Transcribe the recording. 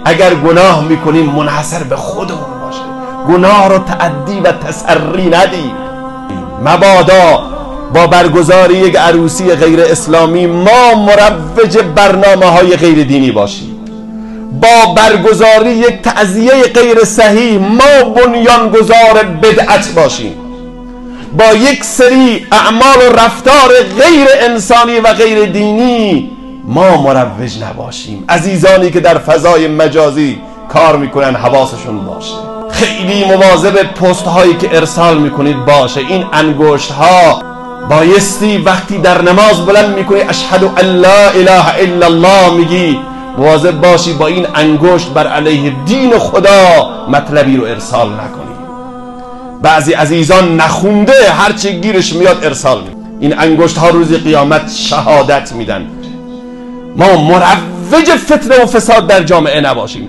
اگر گناه میکنیم منحصر به خودمون باشه، گناه رو تعدی و تسری ندیم. مبادا با برگزاری یک عروسی غیر اسلامی ما مروج برنامه های غیر دینی باشیم، با برگزاری یک تعزیه غیر صحیح ما بنیانگذار بدعت باشیم، با یک سری اعمال و رفتار غیر انسانی و غیر دینی ما مروج نباشیم. عزیزانی که در فضای مجازی کار میکنن حواسشون باشه، خیلی مواظب پست هایی که ارسال میکنید باشه. این انگشت ها بایستی وقتی در نماز بلند میکنی اشهد ان لا اله الا الله میگی، مواظب باشی با این انگشت بر علیه دین خدا مطلبی رو ارسال نکنی. بعضی عزیزان نخونده هرچی گیرش میاد ارسال میکنه. این انگشت ها روز قیامت شهادت میدن. ما مروج فتنه و فساد در جامعه نباشیم.